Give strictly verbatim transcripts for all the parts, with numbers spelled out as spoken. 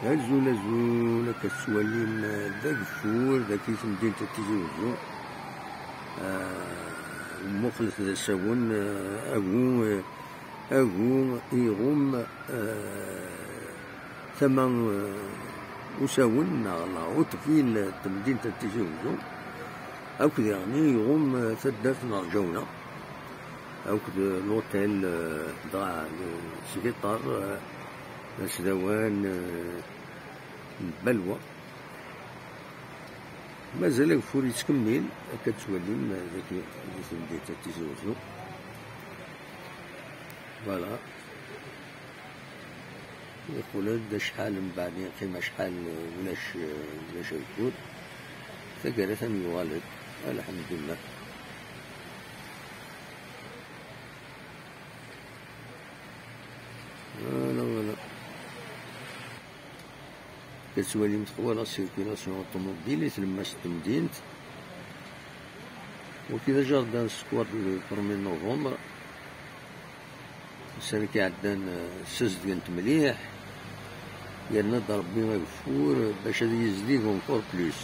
Azul, azul, akka tettwalim d ageffur dagi temdint n Tizi Wezzu. Ah, muqlet d asawen, ah, agu, ah, agu iɣum, ah, tama, ah, usawen neɣ la haute ville n temdint n Tizi Wezzu, akked yeɣni iɣum, ah, taddart n Rǧawna, akked l'hôtel, ah, dɣa sbiṭar, ah, asdawan, ah, n Balwa. Mazal ageffur yettkemmil, akka tettwalim dagi di temdint n Tizi Wezzu. Voilà. Yeqqel-d acḥal mbeɛd yeqqim acḥal ulac, ulac ageffur. Taggara-tan yuɣal-d. Alḥemdulillah. Voilà, voilà. Tettwalim texwa la circulation automobile i tlemmast n temdint. Waki d ajardin square le premier novembre. Ussan-agi iɛeddan, eh, ssazedgent mliḥ. Yerna-d Rebbi ageffur bac ad yezdig encore plus.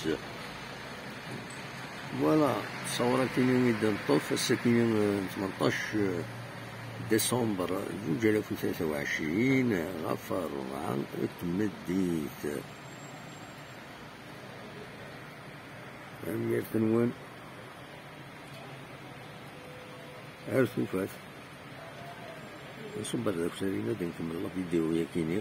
Voilà, ṣṣawra-kini i d-neṭṭef ass-akini, eh, n tmenṭac, eh, décembre zuǧ alaf u tlata u ɛecrin, ɣef ṛṛebɛa n tmeddit. Tanemmirt-nwen. Ar tufat. Nṣubber deg usarina ad nkemmel la vidéo yakini.